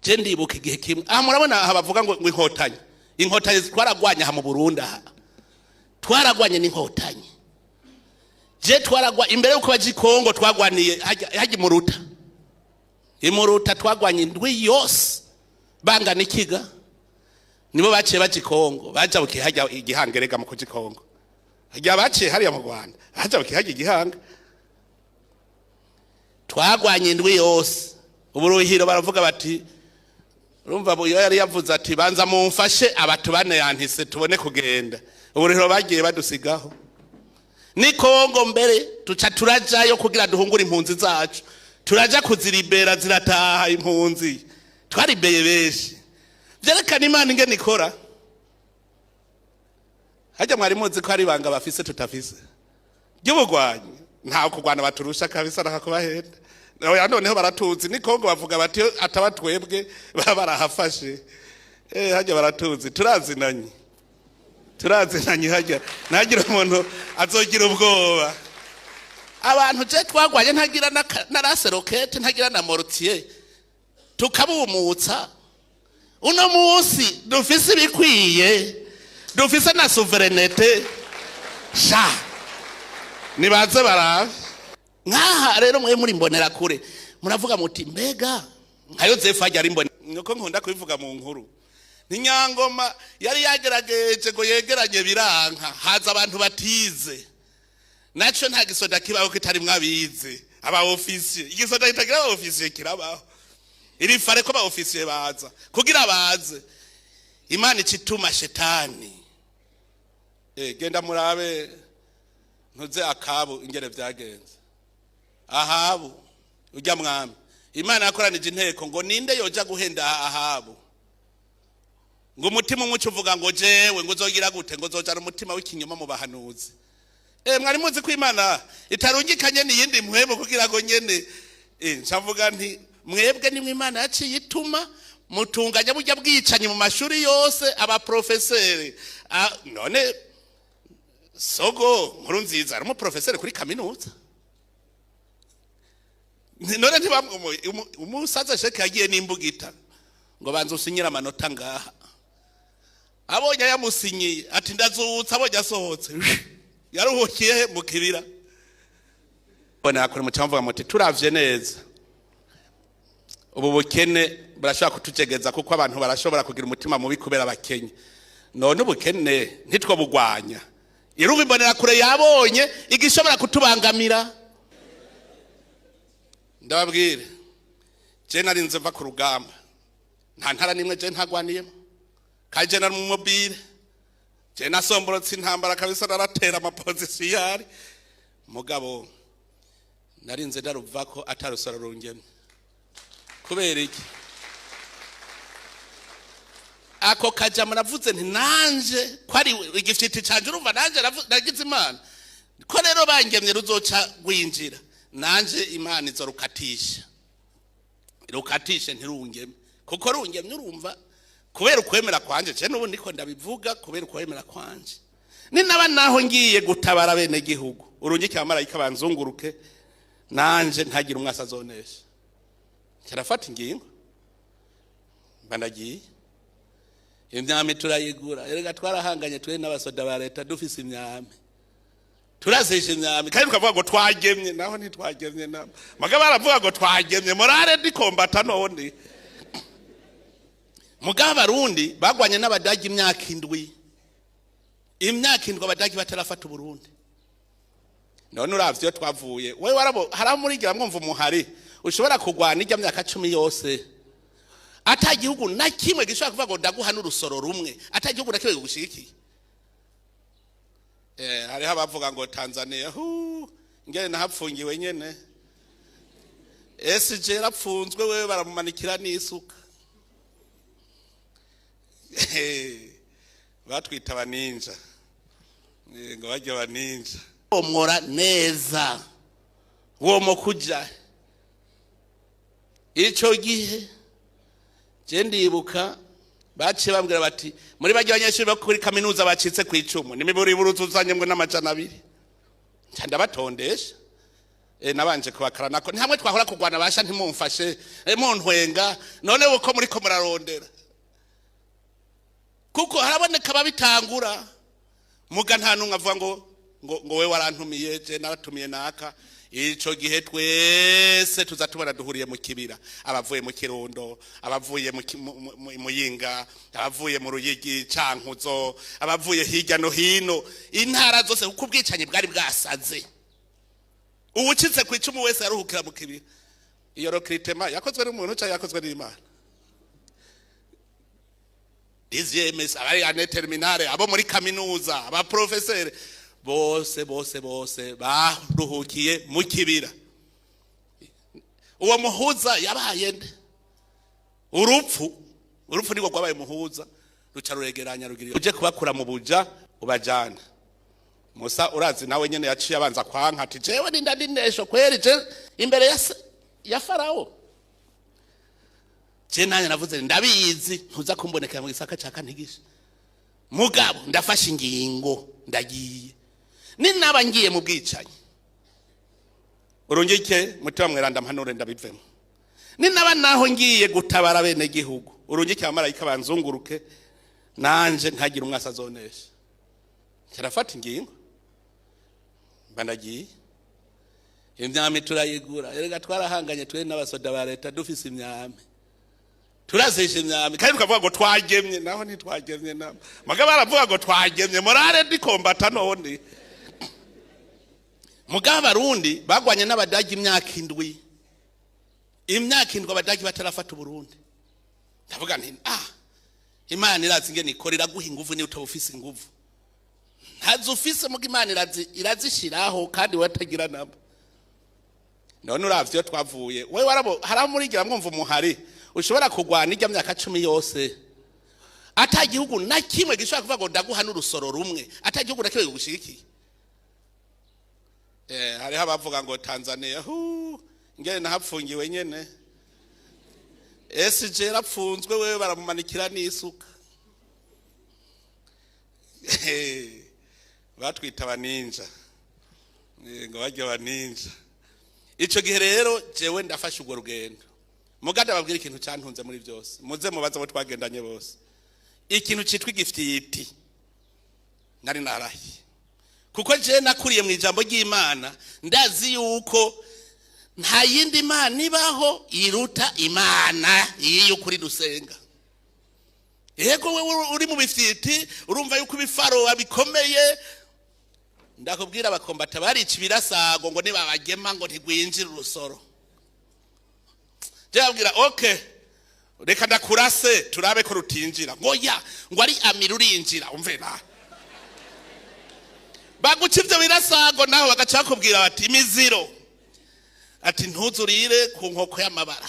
Je ndibuka igihe kimwe aha, murabona aha bavuga ngo inkotanyi, inkotanyi twaragwanye aha mu Burundi. Aha twaragwanye n'inkotanyi. Je twaragwa imbere yuko baja i Kongo, twagwaniye hajya imuruta. Imuruta twagwanye indwi yose bangana ikiga. Nibo baciye baja i Kongo, bajabukiye hajya Igihanga. Erega mu kuja i Kongo hajya baciye hariya mu Rwanda, bajabukiye hajya Igihanga. Twagwanye indwi yose. Uburuhiro baravuga bati, urumva, Buyo yari yavuze ati: "Banza mumfashe abatubane yantise tubone kugenda." Uburuhiro bagiye badusigaho. Ni Kongo mbere tuca turajayo kugira duhungure impunzi zacu, turaja kuziribera, zirataha. Impunzi twaribeye benshi. Vyerekana Imana ingene ikora. Hajya mwari muzi ko hari ibanga bafise tutafise ry'ubugwanyi? Nta kugwana baturusha kabisa, nakakubahenda. Oya, noneho baratuzi. Ni Kongo bavuga bati ataba twebwe baba barahafashe. Hajya baratuzi, turazinanye, turazinanye. Hajya ntagira umuntu azogira ubwoba. Abantu je twagwanye ntagira na lance-roquettes, ntagira na mortier, tukabumutsa. Uno munsi dufise ibikwiye, dufise na souveraineté. Sha, nibaze barabe nkaha rero. Mwe muri mbonerakure muravuga muti mbega nka Yozefu ajya ari mbone? Nuko nkunda kubivuga mu nkuru. Ni Nyangoma yari yagerageje ngo yegeranye, biranka, haza abantu batize. Naco nta gisoda kibaho kitarimwo abize, aba officiers. Igisoda kitagira aba officiers kirabaho? Iri fare ko aba officiers baza kugira baze. Imana icituma shetani. Genda murabe ntuze Akabu ingere vyagenze. Ahabu ujya mwami, Imana yakoranije inteko ngo ninde yoja guhenda Ahabu? Ngo umutima umwe uvuga ngo jewe, ngo uzogira gute, ngo uzojana umutima w'ikinyoma mu bahanuzi. Mwari muzi ko Imana itarungikanye n'iyindi mpwemu kugira ngo nyene ncavuga nti mwebwe nimwe Imana yaciye ituma mutunganya burya bwicanyi mu mashuri yose, abaprofeseri. None sogo nkuru nziza ari umuprofeseri kuri kaminuza. None umusaza sheke yagiye n'imbugita ngo banza usinyire amanota ngaha. Abonye yamusinyiye ati ndazutse. Abonye asohotse, yaruhukiye mu kibira. Bona yakora mu cyamvuga muti turavye neza, ubu bukene burashobora kutujegeza, kuko abantu barashobora kugira umutima mubi kubera abakenye. None ubukene ntitwo bugwanya? Iruba imbonera kure yabonye igishobora kutubangamira. Ndababwire, je narinze mva ku rugamba, nta ntara nimwe je ntagwaniyemo, kandi je nari mu mobile. Je nasomborotse intambara kabisa, naratera ama positions yari. Mugabo narinze ndaruvako atarusoro rungemye. Kubera iki? Ako kajama navuze nti nanje ko ari igifiti canje. Urumva nanje nagize Imana ko rero bangemye ruzoca rwinjira, nanje Imana izorukatisha, rukatishe ntirungeme, kuko rungemye urumva kubera ukwemera kwanje. Je n'ubu ndiko ndabivuga kubera ukwemera kwanje. Ni naba naho ngiye gutabara bene gihugu, urungike abamarayika banzunguruke, nanje ntagira umwasi azonesha. Kirafata ingingo, mba ndagiye. Imyami turayigura. Erega twarahanganye twe n'abasoda ba leta dufise imyami, turazisha imyami, kandi tukavuga ngo twagemye. Naho ntitwagemye nabo maga baravuga ngo twagemye morale de combat. None mugabo Abarundi bagwanye n'Abadagi imyaka 7, imyaka 7 Abadagi batarafata Uburundi. None uravye iyo twavuye, we warabo hari aho murigira mwumva umuhari ushobora kugwana ijya myaka 10 yose, ata gihugu na kimwe gishobora kuvuga ngo ndaguha n'urusoro rumwe, ata gihugu na kimwe kigushigikiye? Hariho abavuga ngo Tanzania, hu ngene nahapfungiwe nyene. SG yarapfunzwe, wewe baramumanikira n'isuka. Batwita abaninja. Ngo bajya abaninja omora neza womo kuja. Ico gihe je ndibuka baciye bambwira bati muri bajya abanyeshuri bo kuri kaminuza bacitse ku icumu nimiburi buruzuzanye ngo n'200. Nca ndabatondesha. Nabanje kubakara nako ni hamwe twahora kugwana basha ntimumfashe, muntwenga. None uko muriko murarondera, kuko haraboneka ababitangura, muga nta numwe avuga ngo we warantumiye, je naratumiye naka. Ico gihe twese tuza tubona duhuriye mu Kibira, abavuye mu Kirundo, abavuye mu Muyinga, abavuye mu Ruyigi, Cankuzo, abavuye hirya no hino, intara zose, kuko ubwicanyi bwari bwasaze. Uwucitse ku icumu wese yaruhukira mu Kibira. Iyo recrutement yakozwe n'umuntu cyangwa yakozwe n'Imana? Dixième, abari année terminale, abo muri kaminuza, abaprofeseri bose bose bose baruhukiye mu Kibira. Uwo muhuza yabaye nde? Urupfu. Urupfu nirwo rwabaye muhuza, ruca ruregeranya rugira uje kubakura mu buja ubajana. Musa urazi nawe nyene yaciye abanza kwanka, ati: "Jewe ninda ndinesho kweri, je imbere ya Farao?" Je nanjye navuze, ndabizi ntuza kumbonekera mu gisaka ca kantigisha, mugabo ndafashe ingingo, ndagiye. Ninaba ngiye mu bwicanyi, urungike Mutima Mweranda mpanure ndabivemo. Ninaba naho ngiye gutabara bene gihugu, urungike abamarayika banzunguruke, nanje nkagira umwasi azonesha. Kirafata ingingo, mba ndagiye. Imyami turayigura. Erega twarahanganye twe n'abasoda ba leta dufise imyami, turazisha imyami, kandi tukavuga ngo twagemye, naho ntitwagemye nabo. Mugabo baravuga ngo twagemye morale ndikombata. None mugabo Abarundi bagwanye n'Abadagi imyaka 7, imyaka 7 Abadagi batarafata Uburundi. Ndavuga nti: "Ah, Imana irazi ingene ikora, iraguha inguvu niyo utaba ufise inguvu." Ntazo ufise, muga Imana irazishiraho kandi watagira nabo. None uravye iyo twavuye, we warabo hari aho murigira mwumva umuhari ushobora kugwana ijya myaka 10 yose, ata gihugu na kimwe gishobora kuvuga ngo ndaguha n'urusoro rumwe, ata gihugu na kimwe kigushigikiye? Hariho abavuga ngo Tanzania, hu ngene nahapfungiwe nyene. SG yarapfunzwe, wewe baramumanikira n'isuka. Batwita abaninja, ngo barya abaninja. Ico gihe rero jewe ndafashe urwo rugendo. Muganda babwira ikintu cyantunze muri byose, muze mubaze abo twagendanye bose, ikintu citwa igifyiti nari narahiye, kuko je nakuriye mu ijambo ry'Imana, ndazi yuko nta yindi mana ibaho iruta Imana y'ukuri dusenga. Yego, wewe uri mu bifyiti, urumva yuko ibifaro bikomeye. Ndakubwira, abakombata barica ibirasago ngo nibabagema ngo ntigwinjire urusoro. Je babwira: "Okay, reka ndakurase turabe ko rutinjira." Ngo ya, ngo ari amira urinjira. Umve na baguca ivyo birasago, naho bagaca bakubwira bati imiziro, ati ntuzurire ku nkoko y'amabara.